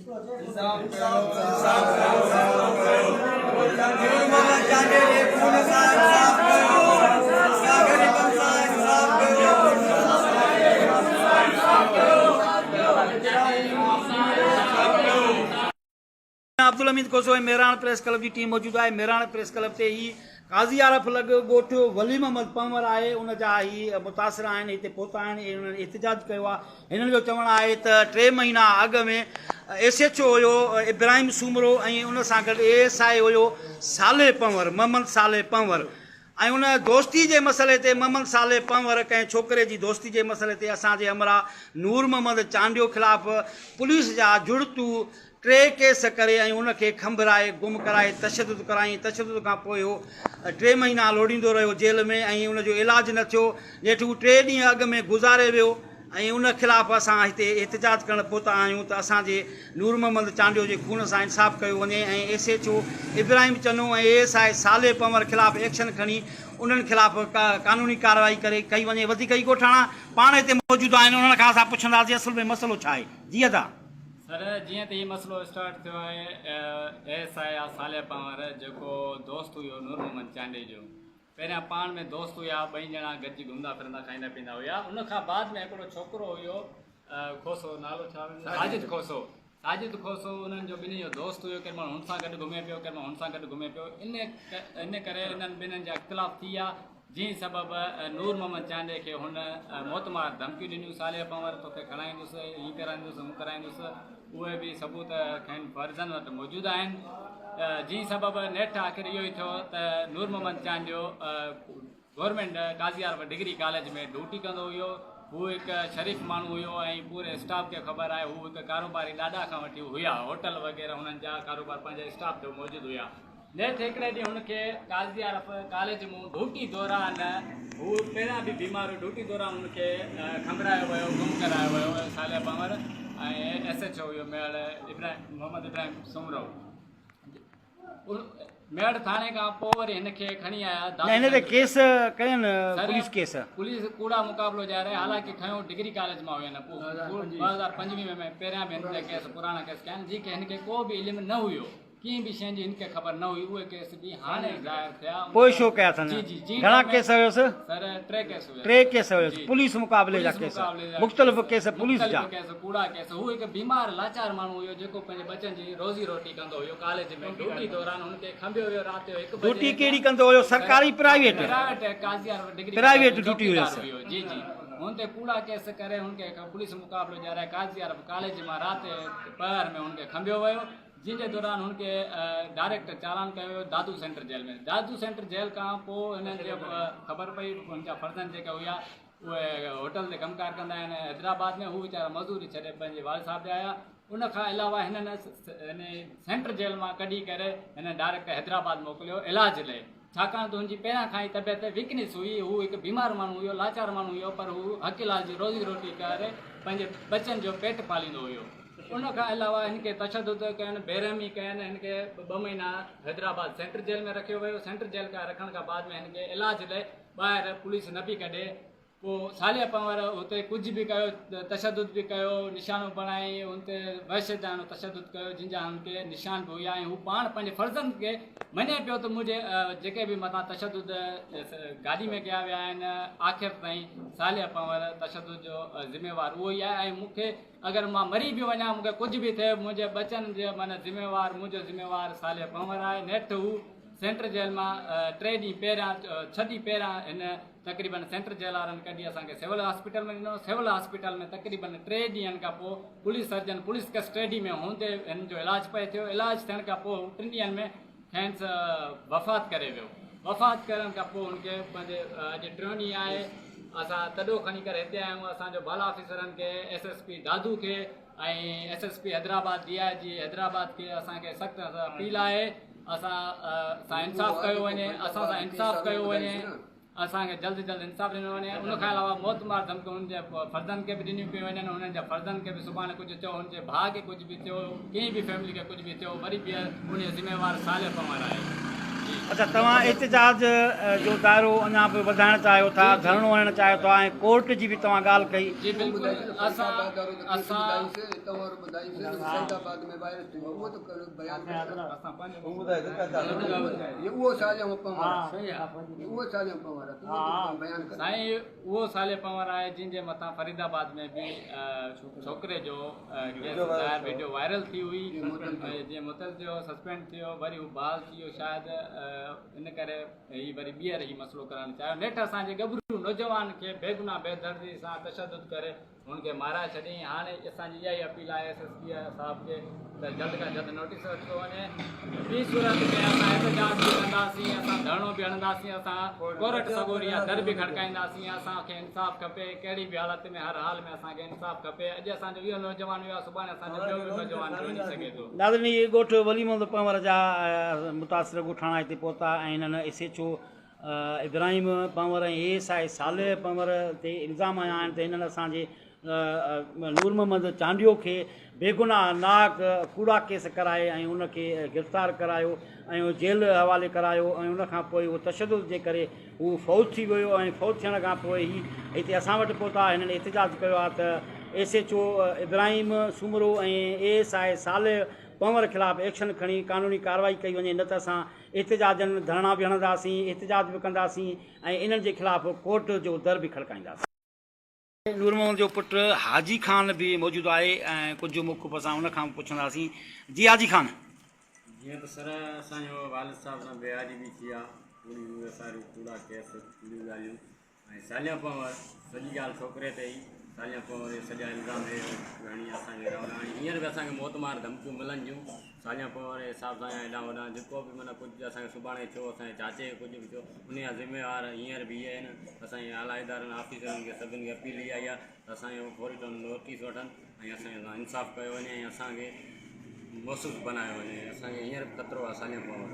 نور محمد چانڊيي جي خون سان انصاف ڪيو غريبن سان انصاف ڪيو. عبدالحميد کوسو ۽ مهراڻ پريس ڪلب جي ٽيم موجود آهي مهراڻ پريس ڪلب تي هي قاضي عارف لڳ ڳوٺ ولي محمد پنهور آهي ان جا هي متاثر آهن هتي پهتا آهن انهن احتجاج ڪيو آهي هنن جو چوڻ آهي ته ٽي مهينا اڳ ۾ ايس ايڇ او هيو ابراهيم سومرو ۽ ان سان گڏ اي ايس I هيو صالح پنهور محمد صالح پنهور ۽ ان دوستي جي مسئلي تي محمد صالح پنهور ڪنهن ڇوڪري جي دوستي جي مسئلي تي اسان جي همراهه نور محمد چانڊيو خلاف پوليس جا جڙتو ٽي ڪيس ڪري ۽ ان کي کنڀرائي گم ڪرائي تشدد ڪرائين تشدد کان پوء هو ٽي مهينا لوڙيندو رهيو جيل ۾ ۽ ان جو علاج نه ٿيو نيٺ هو ٽي ڏينهن اڳ ۾ گذاري ويو ۽ ان خلاف اسان هتي احتجاج ڪرڻ پهتا آهيون ته اسان جي نور محمد چانڊيو جي خون سان انصاف ڪيو وڃي ۽ S H O Ibrahim Channo ۽ A S I Saleh Panhwar خلاف ايڪشن کڻي انهن خلاف قانوني ڪارروائي ڪري ڪئي وڃي وڌيڪ هي ڳوٺاڻا پاڻ هتي موجود آهن انهن کان اسان پڇنداسين اصل ۾ مسئلو ڇا آهي جي ادا. سر جيئن ته هي مسئلو اسٽارٽ ٿيو آهي اي ايس I صالح پنهور جيڪو دوست هيو نور محمد چانڊيي جو پهريان پاڻ ۾ دوست هيا، ٻئي ڄڻا گڏجي گهمندا ڦرندا کائيندا پيئندا هيا. ان کان بعد ۾ هڪڙو ڇوڪرو هيو کوسو نالو ڇا هيو ساجد کوسو ساجد کوسو انهن جو ٻنهي جو دوست هيو ڪنهن مهل هن سان گڏ گهمي پيو ڪنهن مهل هن سان گڏ گهمي پيو ان ان ڪري انهن ٻنهن جا اختلاف ٿي ويا جنهن سبب نور محمد چانڊيي کي هن موتمار ڌمڪيون ڏنيون صالح پنهور توکي کڻائيندس هين ڪرائيندس هون ڪرائيندس اهي به ثبوت کين فرزن وٽ موجود آهن جنهن سبب نيٺ آخر اهو ئي ٿيو ته Noor Muhammad Chandio government Qazi Arif degree college ۾ duty ڪندو هيو هو هڪ شريف ماڻهو هيو ۽ پوري اسٽاف کي خبر آهي هو هڪ ڪاروباري ڏاڏا کان وٺي هيا هوٽل وغيره هنن جا ڪاروبار پنهنجي اسٽاف جو موجود هيا نيٺ هڪڙي ڏينهن هن کي قاضي عارف ڪاليج مون ڊوٽي دوران هو پهريان به بيمار هو ڊوٽي دوران هن کي کنڀرايو ويو گم ڪرايو ويو صالح پنهور ۽ ايس ايڇ او هيو ميهڙ ابراهيم محمد ابراهيم سومرو ميهڙ ٿاڻي کان پوء وري هن کي کڻي آيا نه هن تي ڪيس ڪين پوليس ڪيس پوليس ڪوڙا مقابلو ڏياري حالانڪه کنيو ڊگري ڪاليج مان هيو نه 2025 ۾ پهريان به هن تي ڪيس پراڻا ڪيس ڪيا جن کي هن کي ڪو به علم نه هيو ڪنهن به شيء جي هن کي خبر نه هئي اهي ڪيس به هاڻي ظاهر ٿيا پوء شو ڪيا اٿن جي جي جي گهڻا ڪيس هيس سر ٽي ڪيس هيس ٽي ڪيس هيس پوليس مقابلي جا ڪيس مختلف ڪيس پوليس جا مختلف ڪيس ڪوڙا ڪيس هو هڪ بيمار لاچار ماڻهو هيو جيڪو پنهنجي ٻچن جي روزي روٽي ڪندو هيو ڪاليج ۾ ڊيوٽي دوران هن کي کنڀيو ويو رات جو هڪ بجي ڊيوٽي ڪهڙي ڪندو هيو سرڪاري private private Qazi Arif degree private duty هيس جي جي هن تي ڪوڙا ڪيس ڪري هن کي پوليس مقابلو ڏيارائي قاضي عارف ڪاليج مان رات پهر ۾ هن کي کنڀيو ويو جنهن جي دوران هن کي ڊائريڪٽ چالان ڪيو ويو Dadu centre jail ۾ Dadu centre jail کان پوء هنن کي خبر پئي هن جا فرزند جيڪي هيا اهي هوٽل تي ڪم ڪار ڪندا آهن حيدرآباد ۾ هو ويچارا مزوري ڇڏي پنهنجي والد صاحب ڏي آيا ان کان علاوه هنن سينٽر جيل مان ڪڍي ڪري هنن ڊائريڪٽ حيدرآباد موڪليو علاج لئي ڇاڪاڻ ته هن جي پهريان کان ئي طبيعت ويڪنيس هئي، هو هڪ بيمار ماڻهو هيو، لاچار ماڻهو هيو، پر هو حق حلال جي روزي روٽي ڪري پنهنجي ٻچن جو پيٽ پاليندو هيو. ان کان علاوه هن کي تشدد ڪين، بيرحمي ڪين، هن کي ٻه مهينا حيدرآباد سينٽر جيل ۾ رکيو ويو، سينٽر جيل کان رکڻ کان بعد ۾ هن کي علاج لئي ٻاهر پوليس نه پئي ڪڍي، پوء صالح پنهور اتي ڪجهه به ڪيو، تشدد به ڪيو، نشانو بڻائي ان تي وحشياڻو تشدد ڪيو، جن جا هن کي نشان به هيا ۽ هو پاڻ پنهنجي فرزند کي مڃي پيو ته منهنجي جيڪي به مٿان تشدد گاڏي ۾ ڪيا ويا آهن، آخر تائين صالح پنهور تشدد جو ذميوار اهو ئي آهي ۽ مون کي اگر مان مري به وڃان مون کي ڪجهه به ٿئي منهنجي ٻچن جي معنيٰ ذميوار منهنجو ذميوار صالح پنهور آهي. نيٺ هو سينٽر جيل مان ٽي ڏينهن پهريان ڇهه ڏينهن پهريان هن تقريبن سينٽر جيل وارن ڪڍي اسان کي سول هاسپيٽل ۾ ڏنو سول هاسپيٽل ۾ تقريبن ٽي ڏينهن کان پوء پوليس سرجن پوليس ڪسٽيڊي ۾ هوندي هن جو علاج پئي ٿيو علاج ٿيڻ کان پوء ٽن ڏينهن ۾ کينس وفات ڪري ويو وفات ڪرڻ کان پوء هن کي پنهنجي اڄ ٽيون ڏينهن آهي اسان تڏو کڻي ڪري هتي آيا آهيون اسان جو بالا آفيسرن کي ايس ايس پي دادو کي ۽ S S P Hyderabad D I G Hyderabad کي اسان کي سخت اپيل آهي اسان سان انصاف ڪيو وڃي اسان سان انصاف ڪيو وڃي اسان کي جلد جلد انصاف ڏنو وڃي ان کان علاوه موت مار ڌمڪيون انهن جي فرزند کي به ڏنيون پيون وڃن انهن جا فرزند کي به سڀاڻي ڪجهه ٿيو ان جي ڀاء کي ڪجهه به ٿيو ڪنهن به فيملي کي ڪجهه به ٿيو وري به ان جو ذميوار صالح پنهور آهي جي. اڇا توهان احتجاج جو دائرو اڃا به وڌائڻ چاهيو ٿا، ڌرڻو هڻڻ چاهيو ٿا ۽ ڪورٽ جي به توهان ڳالهه ڪئي. جي بلڪل اسان اسان سائين اهو صالح پنهور آهي جنهن جي مٿان فريد آباد ۾ به ڇوڪري جو ڪيس دائر ويڊيو وائرل ٿي هئي جنهن معطل ٿيو سسپينڊ ٿيو وري هو بحال ٿي ويو شايد ان ڪري هي وري ٻيهر هي مسئلو ڪرڻ چاهيو نيٺ اسان جي ڳڀرو نوجوان کي بيگناهه بيدردي سان تشدد ڪري هن کي مارائي ڇڏيائين هاڻي اسان جي اها ئي اپيل آهي ايس ايس پي صاحب کي ته جلد کان جلد نوٽيس ورتو وڃي ٻي صورت ۾ اسان احتجاج به ڪنداسين اسان ڌرڻو به هڻنداسين اسان ڪورٽ سڳوري جا در به کڙڪائينداسين اسان کي انصاف کپي ڪهڙي به حالت ۾ هر حال ۾ اسان کي انصاف کپي اڄ اسان جو اهو نوجوان ويو آهي سڀاڻي اسان جو ٻيو به نوجوان به وڃي سگهي ٿو. ناظرين هي ڳوٺ ولي محمد پنهور جا متاثر ڳوٺاڻا هتي پهتا ۽ هنن S H O Ibrahim Panhwar ۽ A S I Saleh Panhwar تي الزام هنيا آهن ته هنن اسان جي نور محمد چانڊيو کي بيگناهه ناحق ڪوڙا ڪيس ڪرائي ۽ ان کي گرفتار ڪرايو ۽ جيل حوالي ڪرايو ۽ ان کان پوء اهو تشدد جي ڪري هو فوت ٿي ويو ۽ فوت ٿيڻ کان پوء هي هتي اسان وٽ پهتا هنن احتجاج ڪيو آهي ته S H O Ibrahim Soomro ۽ A S I Saleh Panhwar خلاف ايڪشن کڻي قانوني ڪارروائي ڪئي وڃي نه ته اسان احتجاجن ڌرڻا به هڻنداسين احتجاج به ڪنداسين ۽ انهن جي خلاف ڪورٽ جو در به کڙڪائينداسين. نور محمد جو پٽ حاجي خان به موجود آهي ۽ ڪجهه موقف اسان ان کان به پڇنداسين جي حاجي خان. جيئن ته سر اسان جو والد صاحب سان بي آجبي ٿي آ پوري اهي ساريون ڪوڙا ڪيس ڪوڙيون ڳالهيون ۽ ساليان پنهور سڄي ڳالهه ڇوڪري تي ئي ساليان پنهور جي سڄا الزام هي هڻي اسان کي هيڏانهن هوڏانهن هينئر به اسان کي موت مار ڌمڪيون ملن ٿيون ساليان پنهور جي حساب سان يا هيڏانهن هوڏانهن جيڪو به معنيٰ ڪجهه اسان کي سڀاڻي ٿيو اسان جي چاچي کي ڪجهه به ٿيو ان جا ذميوار هينئر به اهي آهن اسان جي اعليٰ ادارن آفيسرن کي سڀن کي اپيل اها ئي آهي ته اسان جو فوري طور نوٽيس وٺن ۽ اسان سان انصاف ڪيو وڃي ۽ اسان کي محسوس بنايو وڃي اسان کي هينئر به خطرو آهي ساليان پنهور.